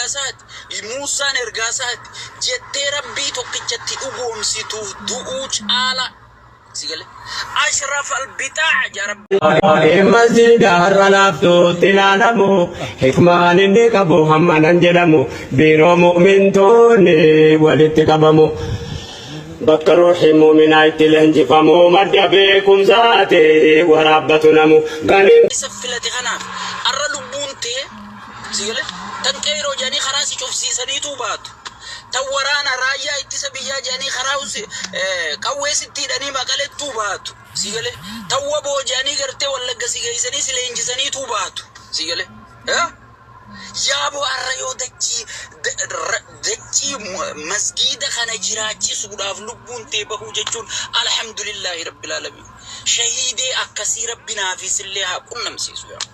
ergaa isaati, Muusaan ergaa isaati jettee Rabbii tokkichatti dhugoomsituuf du'uu caala. Si galee? Ashraf al-bixaa'a jaa Rabbi. Masjida har'a laaftuutti ilaalamu, hikmaan inni qabu hamma nan jedhamu, biiroo mu'mintoonni walitti qabamu. Bakka ruuhi mu'minaa itti leenjifamu, madda beekumsaati waraabbatu namu. Kan Isa filate kanaaf arra lubbuun tee si galee tan qeyroo jedhanii karaa si cufsiisaniituu baatu. Tan waraana raayyaa ittisa biyyaa jedhanii karaa qawwee sitti hidhanii Maqalettuu baatu. Si galee tan waboo jedhanii gartee Wallagga si geessanii si leenjisaniituu baatu. Si galee. Yaaboo arra yoo dachii dachii masgiida kana jiraachisuudhaaf lubbuun tee bahuu jechuun alhamdulillaahi rabbil aalamiin. Shahiidee akkasii rabbi naafiisillee haa qunnamsiisu yaa.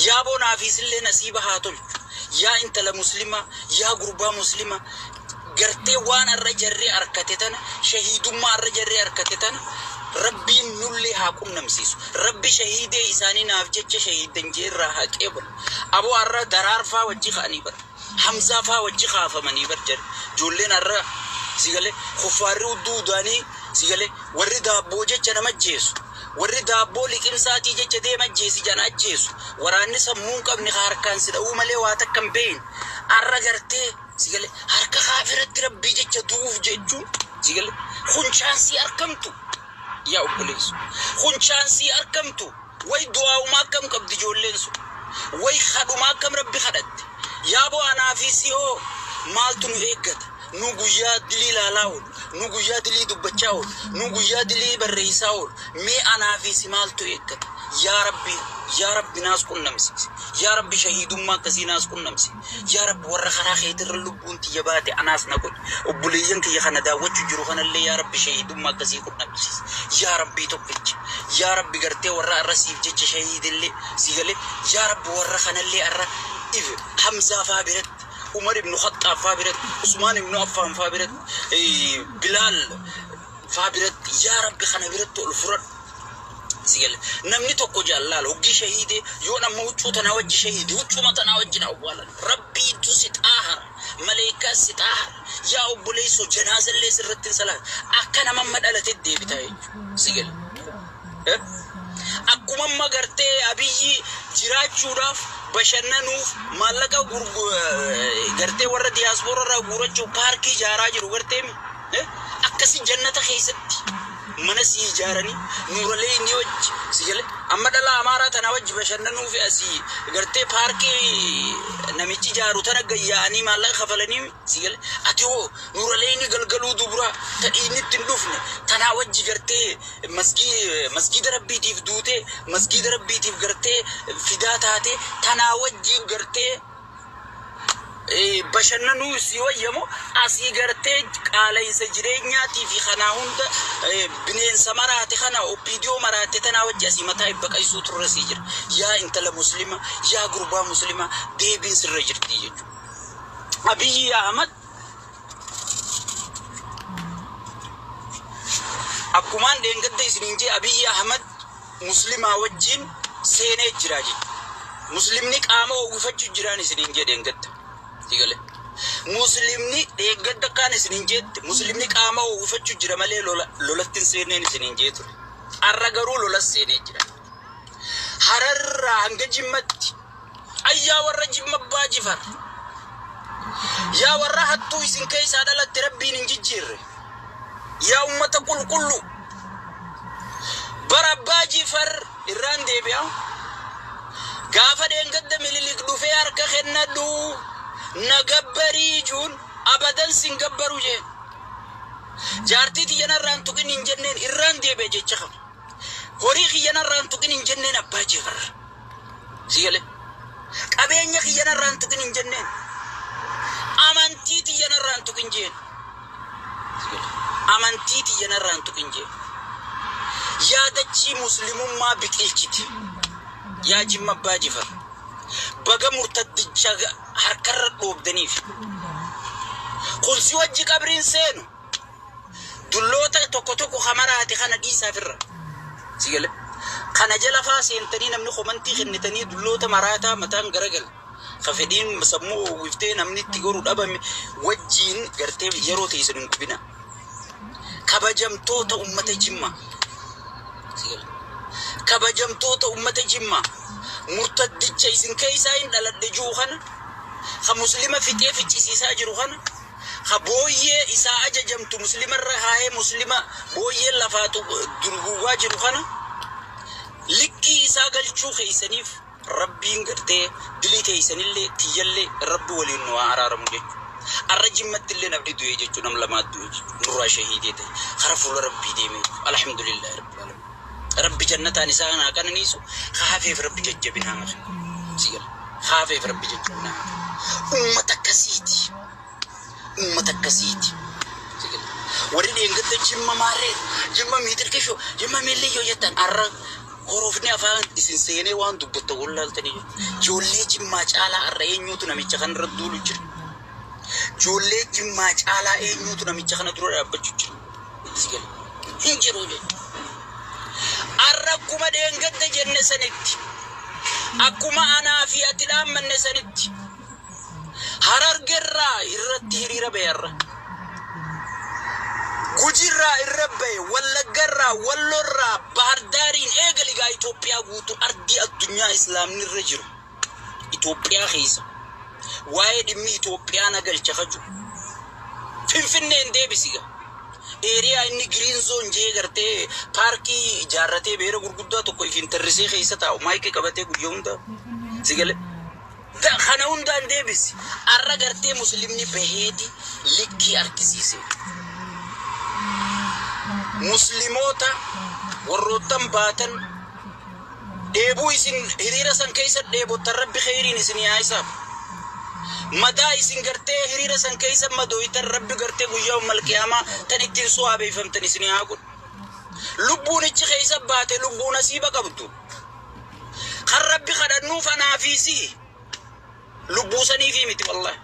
Yaaboo naafiisillee nasiiba haa tolchu. Yaa intala muslimaa, yaa gurbaa muslimaa, gartee waan arra jarri arkate tana, shahiidummaa arra jarri arkate tana Rabbiin nullee haa qunnamsiisu. Rabbi shahiidee isaanii naaf jecha shahiiddan jee irraa haa qeebalu. Aboo arra Daraar faa wajji ka'anii bar. Hamzaa faa wajji kaafamanii bar jarri. Ijoolleen arra si galee kuffaarri hudduu udaanii si galee warri daabboo jecha nama ajjeesu. Warri daabboo liqimsaatii jecha deema ajjeesi jedhan ajjeesu. Waraanni sammuu hin qabne ka harkaan si dha'uu malee waa takka hin beekne. Arra gartee si galee harka kaafiratti Rabbii jecha du'uuf jechuun si galee kun chaansii arkamtu yaa obboleessu. Kun chaansii arkamtu way du'aa'uma akkam qabdi ijoolleen sun. Way kadhuma akkam Rabbi kadhatte. Yaaboo anaa fi si hoo maaltu nu eeggata? Nu guyyaa dilii laalaa oolu. Nu guyyaa dilii dubbachaa oolu. Nu guyyaa dilii barreessaa oolu. Mee anaa fi si maaltu eeggata? Yaa Rabbi, yaa Rabbi naas qunnamsiisi. Yaa Rabbi shahiidummaa akkasii naas qunnamsiisi. Yaa Rabbi warra karaa keetirra lubbuun tiyya baate anaas na godhi. Obboleeyyan kiyya kana daawwachuu jiru kanallee yaa Rabbi shahiidummaa akkasii qunnamsiisi. Yaa Rabbii tokkicha. Yaa Rabbi gartee warra arra siif jecha shahiidillee si galee yaa Rabbi warra kanallee arra ife Hamzaa faa biratti, Umar ibnu Khaxxaab faa biratti, Usmaan ibnu Affaan faa biratti, Bilaal faa biratti yaa Rabbi kana biratti ol furadhu. Si gale namni tokko jaallaala hoggii shahiidee yoon amma huccuu tanaa wajji shahiide huccuma tanaa wajji na awwaalan. Rabbiitu si xaahara, maleekkaas si xaahara. Yaa obboleessoo janaazallee sirratti hin salaatu. Akka nama amma dhalate deebitaa jechuudha. Si gale. Akkuma amma gartee Abiyyi jiraachuudhaaf bashannanuuf maallaqa gartee warra diyaaspoora irraa guurachuuf paarkii ijaaraa jiru gartee akkasi jannata keessatti mana sii ijaaranii nuuralee inni wajji si gale amma dhala Amaaraa tana wajji bashannanuuf asii gartee paarkii namichi ijaaru tana gayyaa'anii maallaqa kafalanii si gale ati hoo nuuralee inni galgaluu dubraa ta dhiigni itti hin dhufne tanaa wajji gartee masgiida Rabbiitiif duutee masgiida Rabbiitiif gartee fidaa taatee tanaa wajjiin gartee bashannanuu si wayyamoo asii gartee qaala'insa jireenyaatii fi kanaa hunda bineensa maraate kana OPDO maraate tanaa wajji asii mataa ibbaqaysuu turre sii jira. Yaa intala muslima, yaa gurbaa muslima deebiin sirra jirti jechuudha. Abiyyi Ahmad akkumaan dheengadda isiniin jee Abiyyi Ahmad muslimaa wajjiin seenee jira jechuudha. Muslimni qaama uwwifachuu jiraan isiniin jee dheengadda. Sigale. Muslimni dheengadda akkaan isiniin jeetti muslimni qaama uwwifachuu jira malee lolatti hin seeneen isiniin jee ture. Arra garuu lolas seenee jira. Hararraa hanga Jimmatti ayyaa warra Jimma Abbaa Jifar. Yaa warra hattuu isin keessaa dhalatte Rabbiin hin jijjiirre. Yaa ummata qulqullu. Bara Abbaa Jifar irraan deebi'a. Gaafa dheengadda Minilik dhufee harka kennadhu na gabbarii juun abadan sin gabbaru jeen. Jaartii tiyya narraan tuqin hin jenneen irraan deebi'a jecha kana. Horii kiyya narraan tuqin hin jenneen Abbaa Jifar. Si galee? Qabeenya kiyya narraan tuqin hin jenneen. Amantii tiyya narraan tuqin jeen. Si galee? Amantii tiyya narraan tuqin jeen. Yaa dachii muslimummaa biqilchite. Yaa Jimma Abbaa Jifar. Baga murtaddicha harkarra dhoobdaniif. Kun si wajji qabriin seenu. Dulloota tokko tokko ka maraate kana dhiisaa firra. Si gale? Kana jala faa seentanii namni komantii kennitanii dulloota maraataa mataan garagale. Ka fedhiin sammuu uwwiftee namni itti goru dhabame wajjiin gartee yeroo teessan hin gubina. Kabajamtoota ummata Jimmaa. Kabajamtoota ummata Jimmaa. Murtaddicha isin keessaa hin dhaladhe jiru kana, ka Muslima fixee ficcisiisaa jiru kana, ka booyyee isaa ajajamtu Muslima irra kaayee Muslima booyyeen lafaa durguugaa jiru kana likkii isaa galchuu keessaniif Rabbiin gartee dilii teessanillee tiyyallee Rabbi waliin nu haa araaramu jechuudha. Arra Jimmatti illee namni du'e jechuudha, nam lamaa du'e jechuudha. Nurraa shahiidee ta'e kara fuula Rabbii deeme jechuudha. Alhamdulillahi Rabbil alamin. Rabbi jannataan isaan haa qananiisu, hafeef Rabbi jajjabina haa kennu. Si gala. Hafeef Rabbi jajjabina haa kennu. Ummata akkasiiti. Ummata akkasiiti. Si gala. Warri dheengadda Jimma maarree, Jimma miitirkishoo, Jimma miilliyyoo jettan arra horofni afaan isin seenee waan dubbattan wallaaltanii jiru. Ijoollee Jimmaa caalaa arra eenyuutu namicha kanarra duulu jira? Ijoollee Jimmaa caalaa eenyuutu namicha kana dura dhaabbachuu jira? Si gala. Hin jiru jechuudha. Arra akkuma dheengadda jenne sanitti, akkuma anaa fi ati dhaammanne sanitti, Harargerraa irratti hiriira bahe arra. Gujirraa irra bahe, Wallaggarraa, Wallorraa, Bahardaariin eegali gaa Itoophiyaa guutuu ardii addunyaa Islaamni irra jiru. Itoophiyaa keessa waa'ee dhimmi Itoophiyaa na galcha kaju. Finfinneen deebisi gaa. Area inni green zone jee gartee paarkii ijaarratee beera gurguddaa tokko ifiin tarrisee keessa taa'u maayikii qabatee guyyaa hunda si galee. Kana hundaan deebisi. Arra gartee Muslimni baheeti likkii argisiise. Muslimoota warroottan baatan dheebuu isin hiriira san keessa dheebottan Rabbi kheyriin isin haa hisaabu. Madaa isin gartee hiriira san keessa madooytan Rabbi gartee guyyaa ummal qiyaamaa tan ittiin suwaabeeffamtan isin haa godhu. Lubbuun ichi keessa baate lubbuu nasiiba qabdu. Kan Rabbi kadhannuuf anaa fi si'i. Lubbuu saniifii miti wallahi.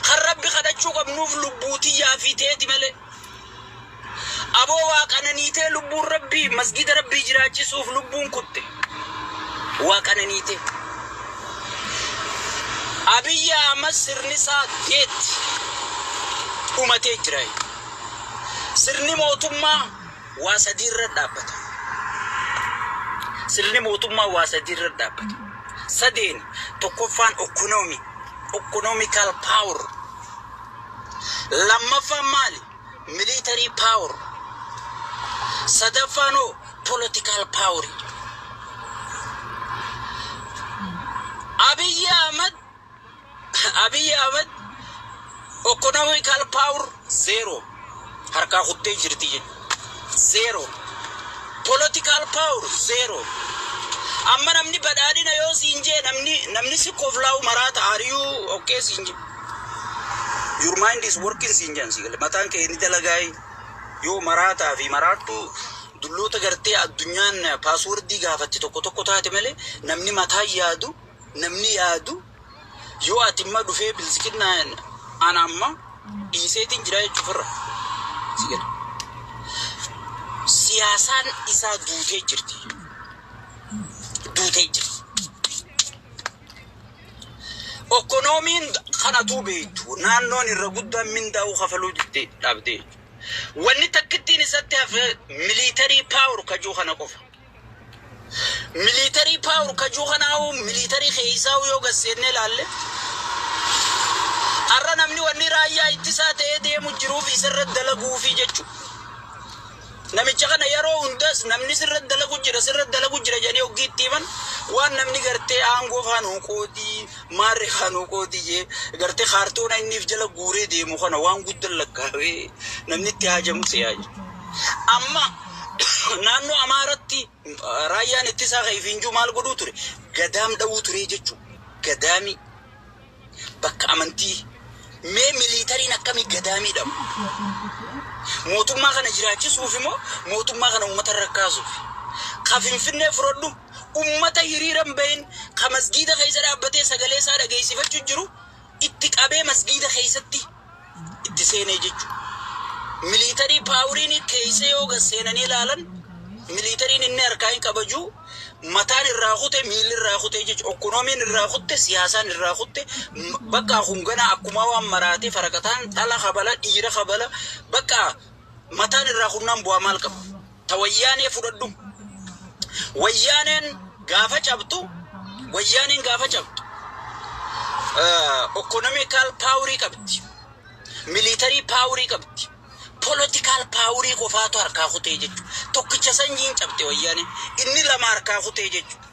Kan Rabbi kadhachuu qabnuuf lubbuu tiyyaa fi teeti malee. Aboo waa qananiitee lubbuun Rabbii masgida Rabbii jiraachisuuf lubbuun kutte. Waa qananiitee. Abiyyi Ahmad sirni isaa deetti dhumatee jira. Sirni mootummaa waa sadii irra dhaabbata. Sirni mootummaa waa sadii irra dhaabbata. Sadeen tokkoffaan economy, economical power. Lammaffaan maali? Military power. Sadaffaan hoo political power. Abiyyi Ahmad economical power zero, harkaa kuttee jirti jechuudha. Zero. Political power zero. Amma namni badhaadhina yoo siin jee namni si koflaa'u maraata, are you okay siin jee. Your mind is working siin jaan si gale. Mataan kee ni dalagaay. Yoo maraataa fi maraattuu dulloota gartee addunyaan passwordii gaafatte tokko tokko taate malee, namni mataa yaadu, namni yaadu yoo ati imma dhufee bilisikinnaan ana amma dhiiseetiin jira jechuufirra. Si gale. Siyaasaan isaa duutee jirti. Duutee jirti. Economyn kanatu beektu naannoon irra guddaan mindaa'uu kafaluu didde dhaabdee jechuudha. Wanni takkittiin isatti hafe military power kajuu kana qofa. Military power kajuu kanaa'u military keessaa yoo gasseennee ilaalle, har'a namni wanni raayyaa ittisaa ta'ee deemu jiruuf isarra dalaguufi jechuudha. Namicha kana yeroo hundas namni sirra dalagu jira, sirra dalagu jira jedhanii hoggii itti himan, waan namni gartee aangoo faanuu qoodii maarree faanuu qoodii jee gartee kaartoona inniif jala guuree deemu kana waan guddaa lakkaawee namni itti haajamu si'aa jechuudha. Amma naannoo Amaaratti raayyaan ittisaa kan ifiinjuu maal godhuu ture? Gadaam dha'uu ture jechuudha. Gadaamii bakka amantii mee militaryn akkamii gadaamii dhabu? Mootummaa kana jiraachisuuf immoo mootummaa kana uummata irra kaasuuf. Ka Finfinnee fudhadhu, uummata hiriira hin bahin, ka masgiida keessa dhaabbatee sagalee isaa dhageessifachuu jiru itti qabee masgiida keessatti itti seenee jechuudha. Military poweriin keessa yoo gad seenanii ilaalan, militaryn inni harkaa hin kabaju. Mataan irraa kute, miilli irraa kute jechuudha. Okkonoomiin irraa kutte, siyaasaan irraa kutte. Bakka kun ganaa akkuma waan maraatee faraqataan dhala kabala, dhiira kabala, bakka mataan irraa kunnaan bu'aa maal qaba? Ta Wayyaanee fudhadhu. Wayyaaneen gaafa cabtu, Wayyaaneen gaafa cabtu economical powerii qabdi, military powerii qabdi, political powerii qofaatu harkaa kutee jechuudha. Tokkicha sanyiin cabte Wayyaaneen, inni lama harkaa kutee jechuudha.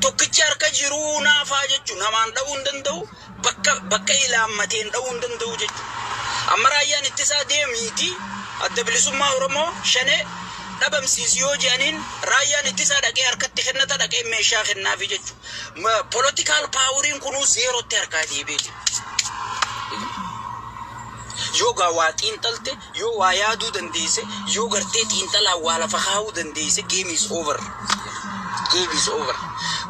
Tokkichi harka jiruu naafaa jechuudha. Namaan dha'uu hin danda'u, bakka bakka ilaammateen dha'uu hin danda'u jechuudha. Amma raayyaan ittisaa deemiiti Adda Bilisummaa Oromoo Shanee dhabamsiisi yoo jedhaniin, raayyaan ittisaa dhaqee harkatti kennata, dhaqee meeshaa kennaafi jechuudha. Political poweriin kunuu zeerootti harkaa deebi'ee jira. Yoo gaa waa xiinxalte, yoo waa yaaduu dandeesse, yoo gartee xiinxalaan waa lafa kaa'uu dandeesse, game is over. Game is over.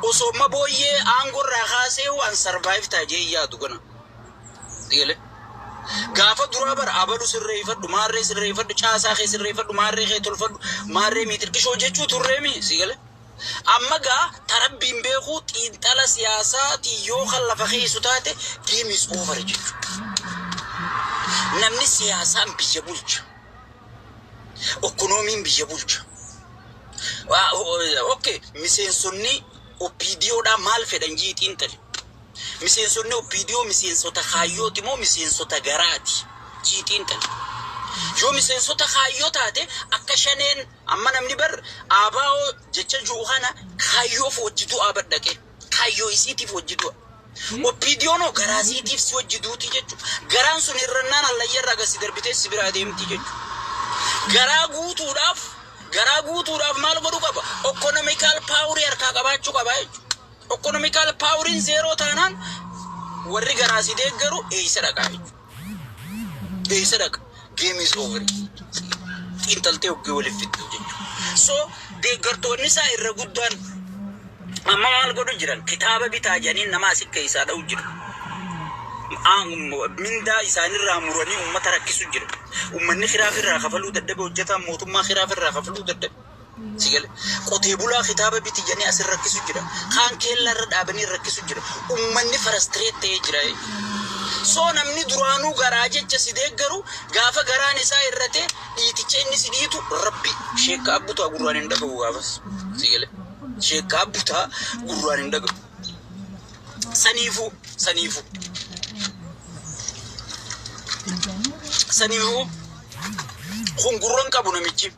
Osoo amma booyyee aangoo irraa kaasee waan survive ta'a jee yaadu gana. Dhiyeele. Gaafa duraa bara abalu sirreeffadhu, maarree sirreeffadhu, caasaa kee sirreeffadhu, maarree kee tolfadhu, maarree miitirkishoo jechuu turreemi si gale. Amma gaa tarabbiin beekuu xiinxala siyaasaa yoo kan lafa keessu taate, game is over jechuudha. Namni siyaasaan biyya bulcha. Okkonoomiin biyya bulcha. Okay, miseensonni OPDOdhaa maal fedhan jii xiinxali. Miseensonni OPDO miseensota kaayyooti moo miseensota garaati jii xiinxali. Yoo miseensota kaayyoo taate, akka Shaneen amma namni bar ABO jecha jiru kana kaayyoof hojii du'aa badhaqe, kaayyoo isiitiif hojii du'a. OPDOn garaa isiitiif si hojii duuti jechuudha. Garaan sun hirrannaan hallayya irraa gasi darbitee si biraa deemti jechuudha. Garaa guutuudhaaf maal godhuu qaba? Economical powerii harkaa qabaachuu qaba jechuudha. Economical poweriin zeeroo taanaan warri garaa si deeggaru eessa dhaqaa jechuudha? Eessa dhaqa? Game is over. Xiinxaltee hoggee waliif fiddu jechuudha. So deeggartoonni isaa irra guddaan amma maal godhu jiran? Kitaaba bitaa jedhanii nama asi keessaa dha'u jira. Mindaa isaanirraa muranii uummata rakkisu jira. Uummanni kiraaf irraa kafaluu dadhabe, hojjetaan mootummaa kiraaf irraa kafaluu dadhabe. Sigale qotee bulaa kitaaba biti jedhanii asin rakkisu jira. Kaan keella irra dhaabanii rakkisu jira. Uummanni frustrate ta'ee jira. So namni duraanuu garaa jecha si deeggaru, gaafa garaan isaa irrate dhiiticha inni si dhiitu, Rabbi sheekka abbutaa gurraan hin dhagahu gaafas. Sigale sheekka abbutaa gurraan hin dhagahu. Saniifuu saniifuu saniifuu kun gurran qabu namichi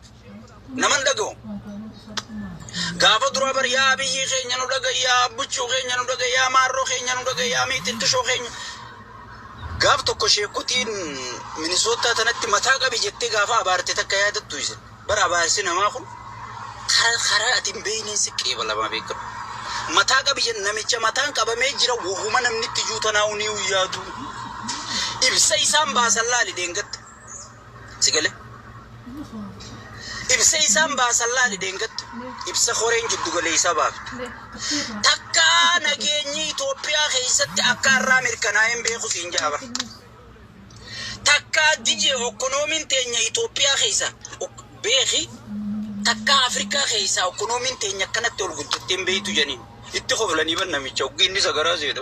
naman dhagahu. Gaafa duraa bar yaa Biyyi keenya nu dhaga, yaa Buchuu keenya nu dhaga, yaa Maarroo keenya nu dhaga, yaa Miixiqqishoo keenya. Gaaf tokko sheekotiin Minisootaa tanatti mataa qabi jettee gaafa abaarte takka yaadattu isin. Bara abaarsi namaa kun karaa ati hin beekneen si qeebalamaa beekamu. Mataa qabi jenna, namicha mataan qabamee jira, wahuma namni itti jiru tanaa ni yaadu. Ibsa isaan baasan laali deengatta. Si galee? Ibsa isaan baasan laali deengatta. Ibsa horeen jiddu galeessaa baaftu. Takka nageenyi Itoophiyaa keessatti akka har'aa mirkanaa'een beeku siin jaaba. Takka dijee okkonoomiin teenya Itoophiyaa keessa beeki, takka Afrikaa keessa okkonoomiin teenya akkanatti ol guddattee hin beektu jedhaniin. Itti koflanii ban namicha oggi inni sagaraa seedha.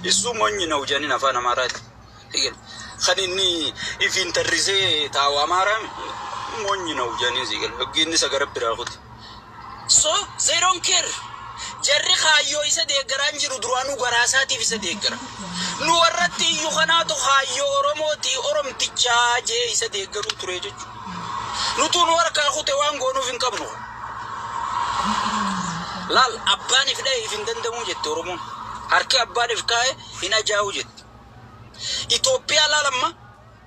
Issuu moonyi na'u jedhaniin afaan Amaaraati. Kan inni ifiin tarrisee taa'u Amaaraa moonyi na'u jedhaniin si gala. Oggi inni sagara biraa kuti. So they don't care. Jarri kaayyoo isa deeggaraan jiru, duraanuu garaa isaatiif isa deeggara. Nu warratti iyyuu kanaatu kaayyoo Oromooti Oromtichaa jee isa deeggaruu ture jechuudha. Nutuu nu harkaa kute, waan goonuuf hin qabnu. Laal, abbaan if dha'e if hin danda'u jette Oromoon. Harki abbaan if kaa'e hin ajaa'u jette. Itoophiyaa laal, amma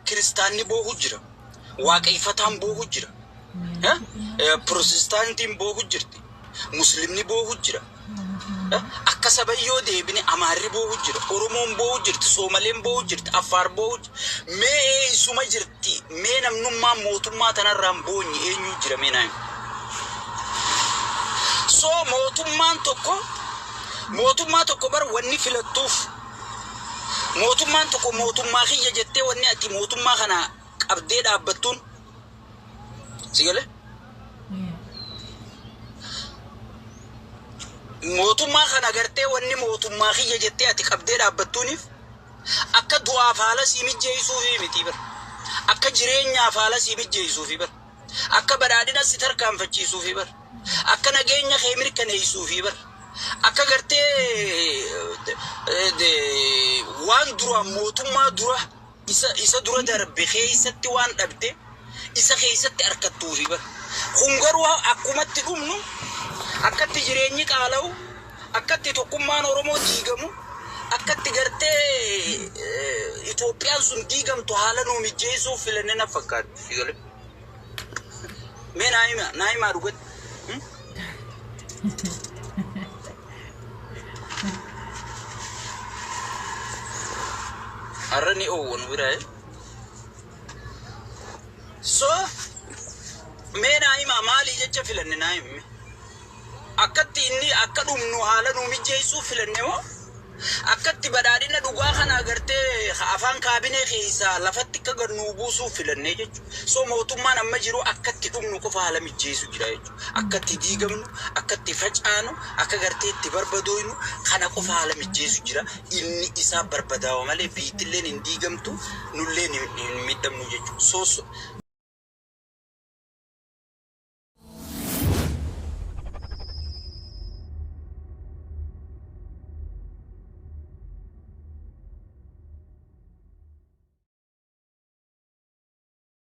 kiristaanni boohu jira. Waaqeffataan boohu jira. Pirotestaantiin boohu jirti. Muslimni boohu jira. Akka sabayyoo deebine Amaarri boohu jira. Oromoon boohu jirti. Soomaleen boohu jirti. Affaar boohu jirti. Mee eessuma jirti? Mee namnummaan mootummaa tanarraan boonyi eenyu jira mee naan? So mootummaan tokko, mootummaa tokko bar wanni filattuuf, mootummaan tokko mootummaa kiyya jettee wanni ati mootummaa kana qabdee dhaabbattuun, si galee? Mootummaa kana gartee wanni mootummaa kiyya jettee ati qabdee dhaabbattuuniif akka du'aaf haala sii mijjeessuufi miti bara. Akka jireenyaaf haala sii mijjeessuufi bara. Akka badhaadhina si tarkaanfachiisuufi bara. Akka nageenya kee mirkaneessuufi bara. Akka gartee waan dura mootummaa dura isa dura darbe keessatti waan dhabde isa keessatti harkattuufi bara. Kun garuu akkumatti dhumnu, akkatti jireenyi qaala'u, akkatti tokkummaan Oromoo diigamu, akkatti gartee Itoophiyaan sun diigamtu haala nuu mijjeessuuf filanne na fakkaatti. Mee naa hima, naa himaa dhugatti. Har'a ni oowwa nu biraa. So mee naa himaa, maalii jecha filanne naa himi. Akkatti inni akka dhumnu haala nuu mijjeessuuf filanne moo akkatti badhaadhina dhugaa kana agartee afaan kaabinee keessaa lafatti akka gad nuu buusuuf filannee jechuudha. So mootummaan amma jiru akkatti dhumnu qofa haala mijjeessu jira jechuudha. Akkatti diigamnu, akkatti facaanu, akka gartee itti barbadooynu kana qofa haala mijjeessu jira. Inni isaa barbadaawa malee biittilleen hin diigamtu, nulleen hin miidhamnu jechuudha. So